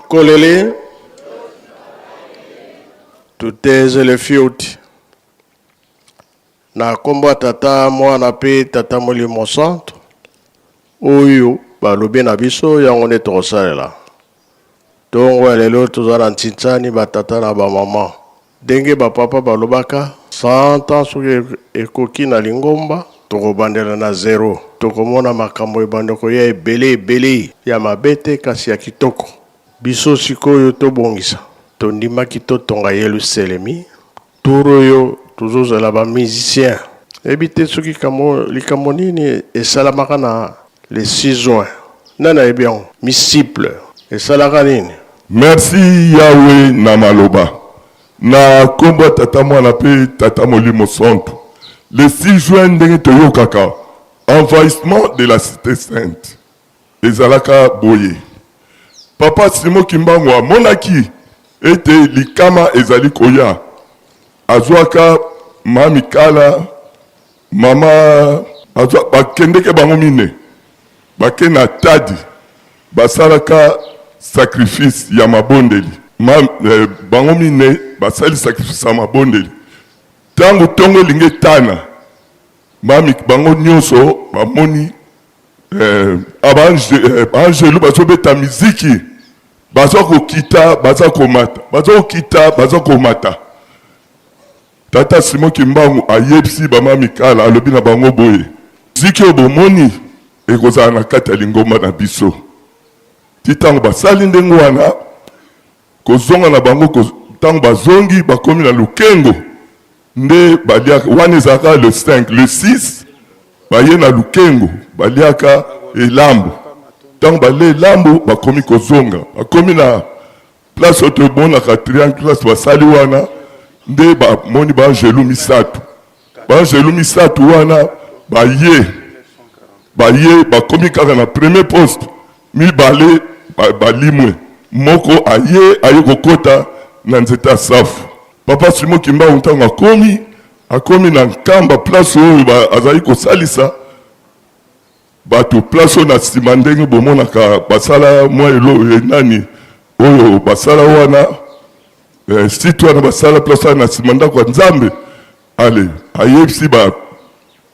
Kolele tutezele fioti na nkombo ya Tata, Mwana mpe Tata Molimo Santo. Oyo balobi na biso yango nde tokosalela. Ntongo ya lelo toza na ntintsani batata na bamama. Ndenge bapapa balobaka 100 ans soki ekoki na lingomba tokobandela na zero. Tokomona makambo ebanda koya ebele ebele ya mabe te kasi ya kitoko. Biso sikoyo tobongisa. Tondimaki totonga Yelusalemi. Tour oyo tozozela ba musiciens. Nayebi te soki likambo nini esalamaka na le 6 juin. Nani ayebi yango? Misiple esalaka nini? Merci Yahweh na maloba. Na kombo ya Tata Mwana pe Tata Molimo Santu. Le 6 juin ndenge toyokaka envahissement de la cite sainte ezalaka boye. Papa Simon Kimbangu amonaki ete likama ezali koya, azwaka ma Mikala, mama azwa bakendeke bango mine bake na Tadi basalaka sacrifice ya mabondeli ma, eh, bango mine basali sacrifice ya mabondeli. Tango tongo elingi etana, mami bango nyonso bamoni eh, baangelu eh, bazobeta miziki, baza kokita baza komata, baza kokita baza komata. Tata Simon Kimbangu ayebisi ba Mikala, alobi na bango boye: miziki oyo bomoni ekozala na kati ya lingomba na biso. Ti ntango basali ndenge wana, kozonga na bango, ntango bazongi bakomi na Lukengo nde baliaka wana, ezalaka le 5 le 6 baye na Lukengo baliaka elambo. Ntango balia elambo bakomi kozonga, bakomi na place oyo tomonaka triangle, place basali wana nde bamoni baangelu misato. Baangelu misato wana baye baye bakomi kaka na premier poste, mibale balimwe, moko aye aye kokota na nzete ya safu. Papa Simon Kimbangu ntango akomi akomi na Nkamba, place oyo azali kosalisa bato, place oyo na nsima ndenge bomonaka basala mwa elo nani oyo basala wana, site wana basala place wana na nsima ndako ya Nzambe. Ale ayebisi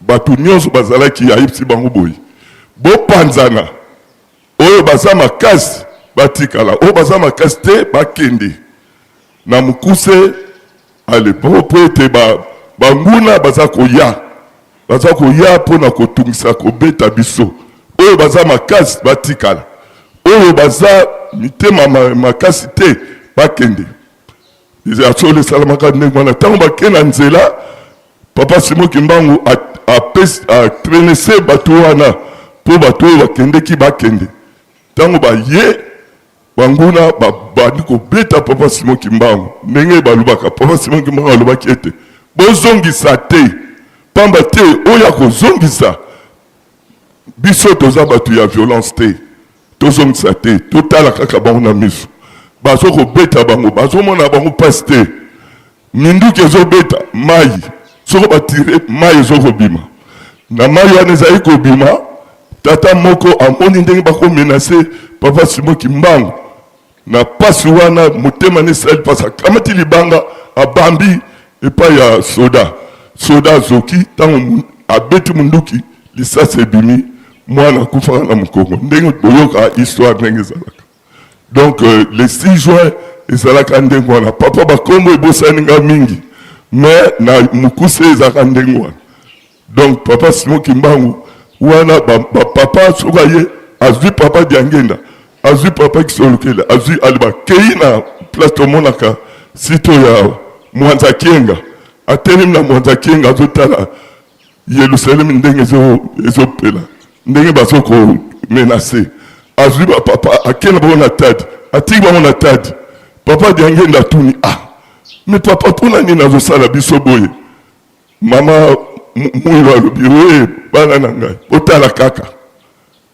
bato nyonso bazalaki, ayebisi bango boye: bopanzana, oyo baza makasi batikala, oyo baza makasi te bakende na mokuse. Ale po ete banguna baza koya, baza koya mpona kotungisa kobeta biso, oyo baza makasi batikala, oyo baza mitema makasi te bakende. Ya solo esalamaka ndenge wana. Ntango bake na nzela, Papa Simon Kimbangu atraînese bato wana mpo bato oyo bakendeki bakende. Ntango baye, banguna babandi kobeta Papa Simon Kimbangu. Ndenge balobaka, Papa Simon Kimbangu alobaki ete bozongisa te, pamba te oyo akozongisa biso, toza bato ya violence te, tozongisa te, totala kaka bango na miso. Bazo kobeta bango, bazomona bango mpasi te. Minduki ezobeta mai, soko batire mai ezokobima na mai wana ezali kobima. Tata moko amoni ndenge bakomenacer Papa Simon Kimbangu na pasi wana, motema ne esali pasi, akamati libanga abambi epai ya soda. Soda azoki, ntango abeti munduki, lisasi ebimi, mwana akufaka na mokongo. Ndenge boyoka histoire ndenge ezalaka. Donc le 6 juin ezalaka ndenge wana. Papa, bakombo ebosani nga mingi, mais na mokuse ezalaka ndenge wana. Donc Papa Simon Kimbangu wana, bapapa soki aye, azwi Papa Diangenda, azwi Papa Kisolokele, azwi ale, bakei na place tomonaka site ya Mwanza Kienga. Atelemi na Mwanza Kienga, azotala Yerusalemi ndenge ezopela, ndenge bazokomenacer. Azwi bapapa, akei na bango na Tadi, atiki bango na Tadi. Papa Diangenda atuni: "Ah, mais papa, mpona nini azosala biso boye?" Mama Mwilo alobi: "We bana na ngai, botala kaka."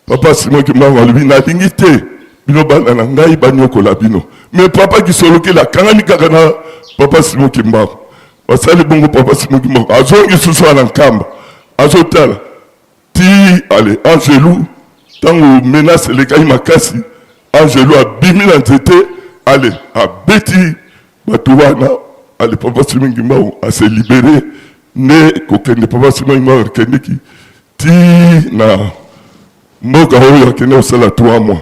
Papa Simon Kimbangu alobi: "Nalingi te bino bana na ngai banyokola bino." Mais Papa Kisolokele akangami kaka na Papa Simon Kimbangu. Basali bongo, Papa Simon Kimbangu azongi susu na Nkamba, azotala ti ale angelu. Ntango menace elekaki makasi, Angelo abimi na nzete, ale abeti bato wana, ale Papa Simon Kimbangu ase libere nde kokende. Papa Simon Kimbangu akendeki ti na mboka oyo akende kosala 3 mois,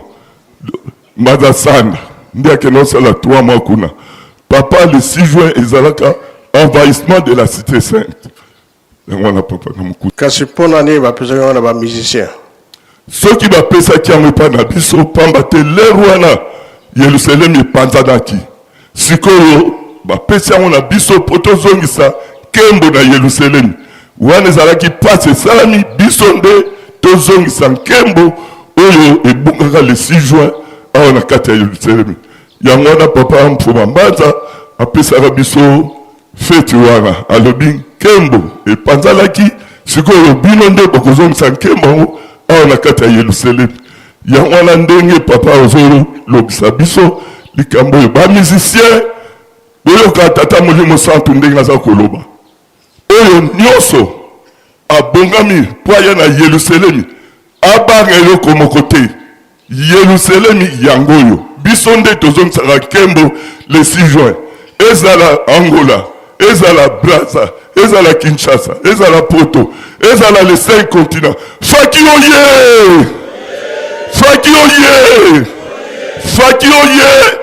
Mbaza Sanda, nde akende kosala 3 mois kuna. Papa, le 6 juin ezalaka envahissement de la cité sainte, yango wana papa na mokuta. Kasi mpo na nini bapesaki yango na bamusicien? Soki bapesaki yango epai na biso, pamba te lere wana Yelusalemi epanzanaki. Sikoyo bapesi yango na biso mpo tozongisa nkembo na Yelusalemi. Wana ezalaki mpasi esalami, biso nde tozongisa nkembo oyo ebungaka le 6 juin awa na kati ya Yelusalemi. Yango wana papa Mfuma Mbanza apesaka biso feti wana, alobi nkembo epanzanaki, sikoyo bino nde bokozongisa nkembo yango awa na kati ya Yelusalemi. Yango wana ndenge papa ozolobisa biso likambo oyo, bamusicien, boyoka Tata Molimo Santu ndenge aza koloba. Oyo nyonso abongami mpo aya na Yelusalemi abanga eloko moko te. Yelusalemi yango oyo, biso nde tozongisaka nkembo le 6 juin. Ezala Angola, ezala Brazza, ezala Kinshasa, ezala Poto, ezala les 5 continents, Faki oye! Faki oye! Faki oye!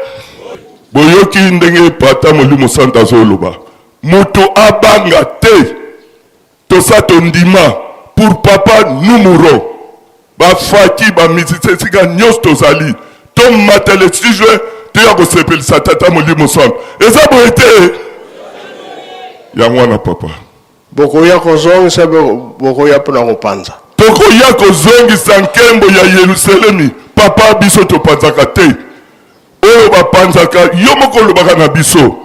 Boyoki ndenge Pata Molimo Santu azoloba, moto abanga te. Tosa tondima, pour papa nous mourons. Bafaki, bamusicien, esika nyonso tozali, tomata le 6 juin, toya kosepelisa Tata Molimo Santu. Eza boye te? Yango wana papa. Bokoya kozongisa, bokoya mpona kopanza? Tokoya kozongisa nkembo ya Yelusalemi papa. Biso topanzaka te. Oyo bapanzaka, yo moko olobaka na biso,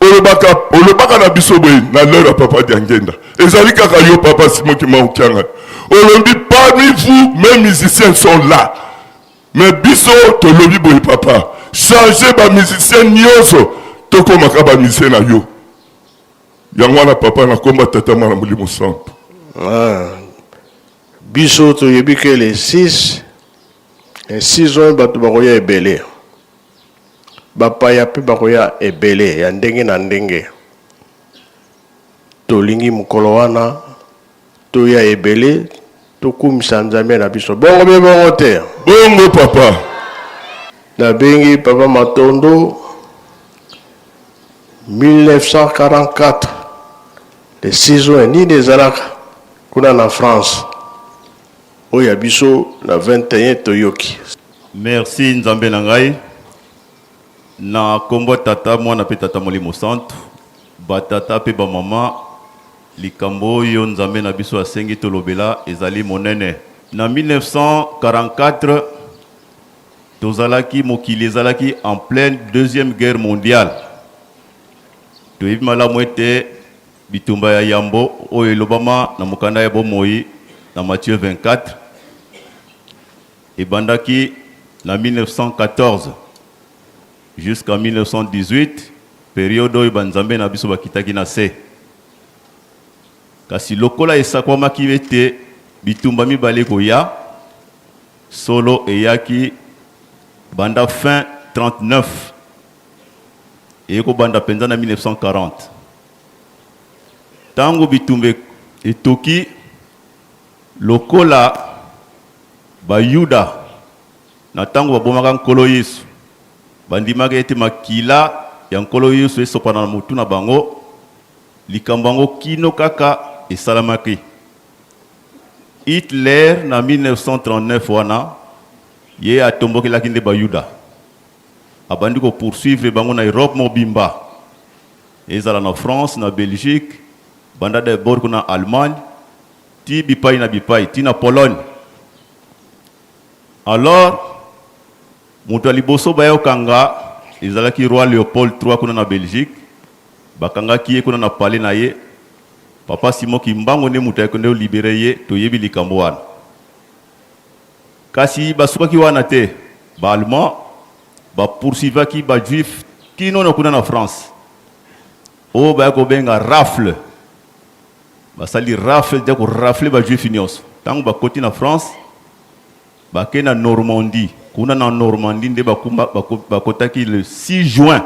olobaka olobaka na biso boye na l'heure ya papa Diangenda, ezali kaka yo papa Simon Kimbangu Kiangani, olobi: "Parmi vous, mes musiciens sont là." Mais biso tolobi boye: "Papa, change bamusicien nyonso, tokomaka bamusicien na yo." Yango wana papa, nakomba Tata, Mwana, Molimo Santu. Ah, biso toyebi ke le 6, le 6 oyo bato bakoya ebele, bapaya mpe bakoya ebele ya ndenge na ndenge. Tolingi mokolo wana toya ebele, tokumisa Nzambe na biso. Bongo be bongo te? Bongo papa. Nabengi papa Matondo. 1944 le 6 juin, nini ezalaka kuna na France oyo ya biso na 21 toyoki? Merci Nzambe na ngai. Na kombo Tata, Mwana mpe Tata Molimo Santu, batata mpe bamama, likambo oyo Nzambe na biso asengi tolobela ezali monene. Na 1944 tozalaki, mokili ezalaki en pleine Deuxième Guerre mondiale. Toyebi malamu ete bitumba ya yambo oyo elobama na mokanda ya bomoi na Matthieu 24 ebandaki na 1914 jusqu'en 1918, période oyo banzambe na biso bakitaki na se. Kasi lokola esakwamaki ete bitumba mibale koya, solo eyaki banda fin 39, eyekobanda mpenza na 1940. Ntango bitumba etoki, lokola Bayuda na ntango babomaka Nkolo Yesu bandimaka ete makila ya Nkolo Yesu esopana na motu na bango, likambo yango kino kaka esalamaki. Hitler na 1939 wana ye atombokelaki nde Bayuda, abandi kopoursuivre bango na Europe mobimba, ezala na France, na Belgique, banda d'abord kuna Allemagne ti bipai na bipai, ti na Pologne. Alors moto ya liboso bayokanga ezalaki roi Léopold III kuna na Belgique. Bakangaki ye kuna na palais na ye. Papa Simon Kimbangu nde moto ayaki nde olibérer ye. Toyebi likambo wana. Kasi basukaki wana te. Baallemand bapoursuivaki bajuif kino na kuna na France, oyo baya kobenga rafle. Basali rafle dia korafle bajuif nyonso. Ntango bakoti na France, bakei na Normandie. Kuna na Normandie nde bakotaki le 6 juin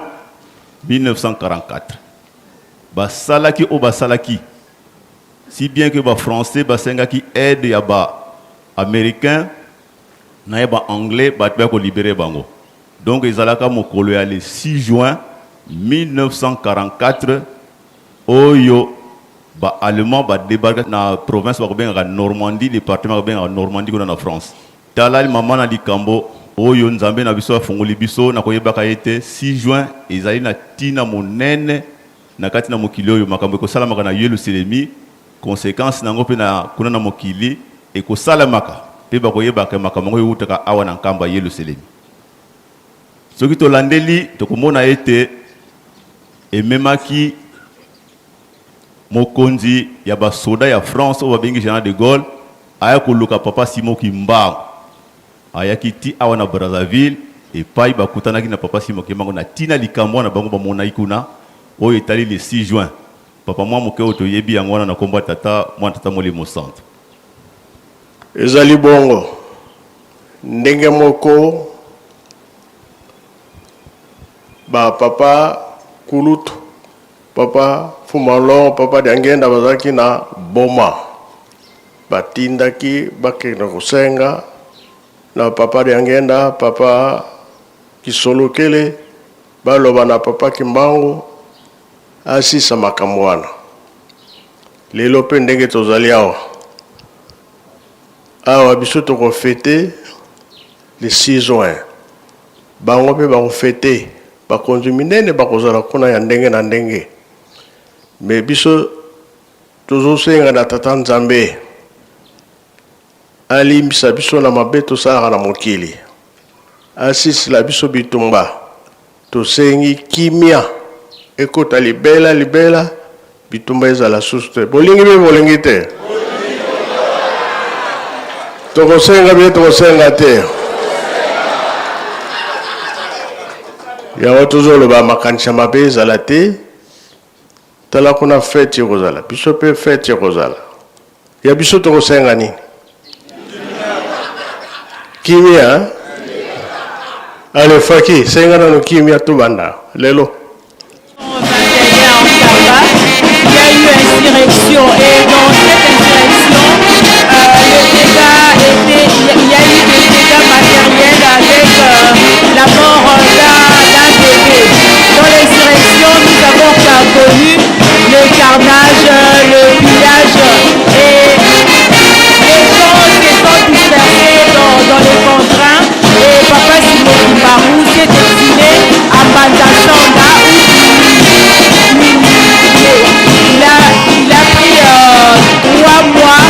1944. Basalaki oyo basalaki, si bien que ba Français basengaki aide ya ba Americains na ya ba Anglais, bato baya kolibérer bango. Donc ezalaka mokolo ya le 6 juin 1944 oyo ba Allemand badébarquer na province bakobengaka Normandie, département bakobengaka Normandie kuna na France. Tala mama na likambo oyo Nzambe na biso afungoli biso na koyebaka ete 6 juin ezali na ntina monene na kati na mokili oyo. Makambo ekosalamaka na Yelusalemi, conséquence nango mpe na kuna na mokili ekosalamaka mpe bakoyebaka makambo yango eutaka awa na nkambo ya Yelusalemi. Soki tolandeli, tokomona ete ememaki mokonzi ya basoda ya France oyo babengi Général de Gaulle aya koluka papa Simon Kimbangu. Ayaki ti awa na Brazzaville, epai bakutanaki na papa Simon Kimbangu na ntina likambo wana bango bamonaki kuna oyo etali le 6 juin. Papa, mwa moke oyo toyebi yango wana na nkombo ya Tata, Mwana, Tata Molimo Santo. Ezali bongo ndenge moko bapapa kulutu, papa Fumalon, papa Diangenda bazalaki na Boma, batindaki bakende kosenga na papa Diangenda, papa Kisolokele, baloba na papa Kimbangu asisa makambo wana. Lelo mpe ndenge tozali awa awa, biso tokofêter le 6 juin, bango mpe bakofêter. Bakonzi minene bakozala kuna ya ndenge na ndenge. Me biso tozosenga na Tata Nzambe alimbisa biso na mabe tosalaka na mokili, asisila biso bitumba. Tosengi kimia ekota libela libela, bitumba ezala susu te. Bolingi mpe bolingi te, tokosenga bie, tokosenga te. Yango tozoloba, makanisi ya mabe ezala te. Tala kuna, fête ekozala, biso mpe fête ekozala ya biso. Tokosenga nini? Kimia. Ale faki, senga nano kimia, tobanda lelo. 21 en Nkamba, il y a eu insurrection et dans cette insurrection, le dégât était, il y a eu des dégâts matériels avec la mort d'un bébé. Dans l'insurrection, nous avons connu le carnage, le pillage et les gens se sont dispersés dans les contraints et papa Simon Kimbangu s'est exilé à Mbanza-Sanga où il a pris 3 mois.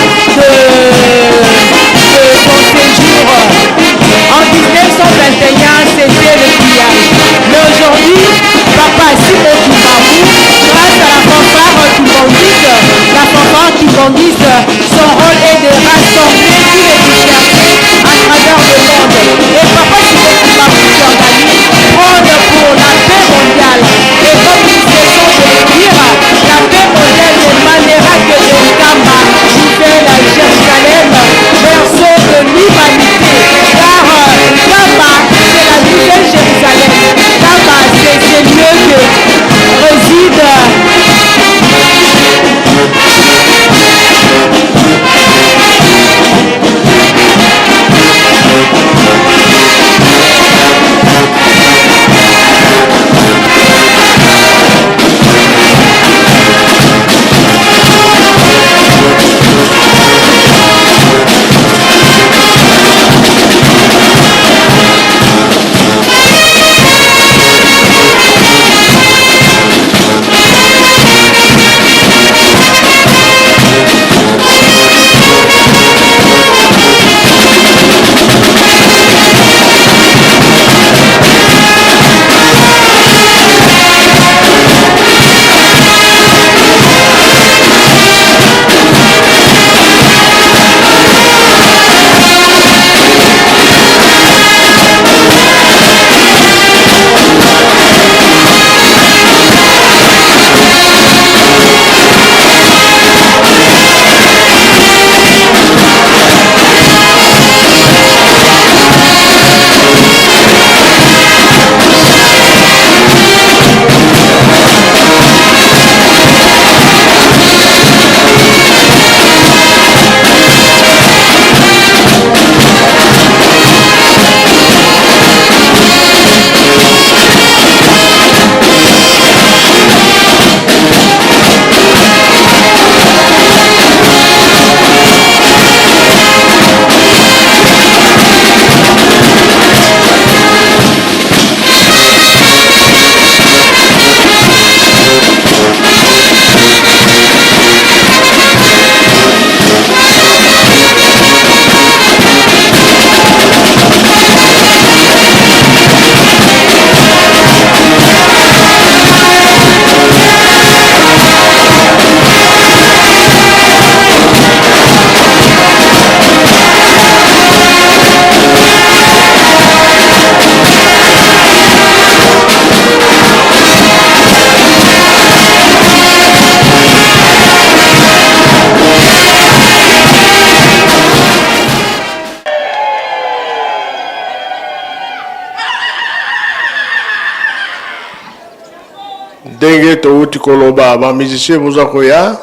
Ndenge towuti koloba ba musiciens boza koya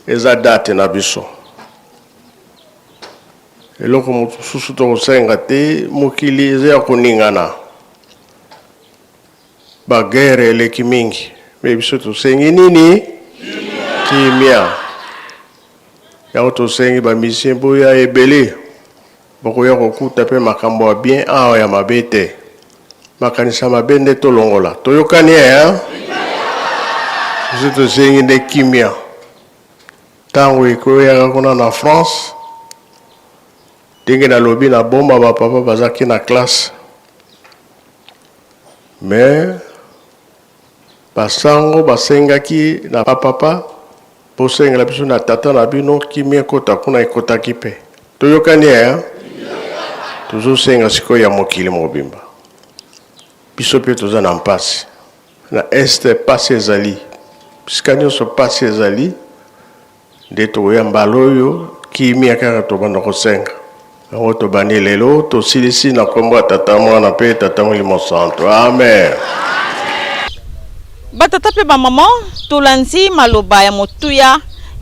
eza date na biso. Eloko mosusu tokosenga te, mokili eza ya koningana. Ba guerre eleki mingi mais biso tosengi nini? Kimia. Yango tosengi ba musiciens boya ebele, bokoya kokuta pe makambo ya bien awa ya mabe te. Makanisi ya mabe nde tolongola. Toyokani eh? Biso tosengi nde kimia. Tango ekoyaka kuna na France, ndenge nalobi na Boma ba papa bazalaki na classe. Mais ba sango basengaki na ba papa bosengela biso na tata na bino kimia ekota kuna ekotaki pe. Toyokani eh? Tozosenga sikoyo ya mokili mobimba. Biso pe toza na mpasi. Na est pasi ezali. Bisika nionso pasi ezali nde tokoya mbala oyo kimia kaka tobanda kosenga. Yango tobandi lelo tosilisi na kombo ya Tata, Mwana pe Tata Molimo Santu. Amen. Ba tata pe ba maman, tolandi maloba ya motuya.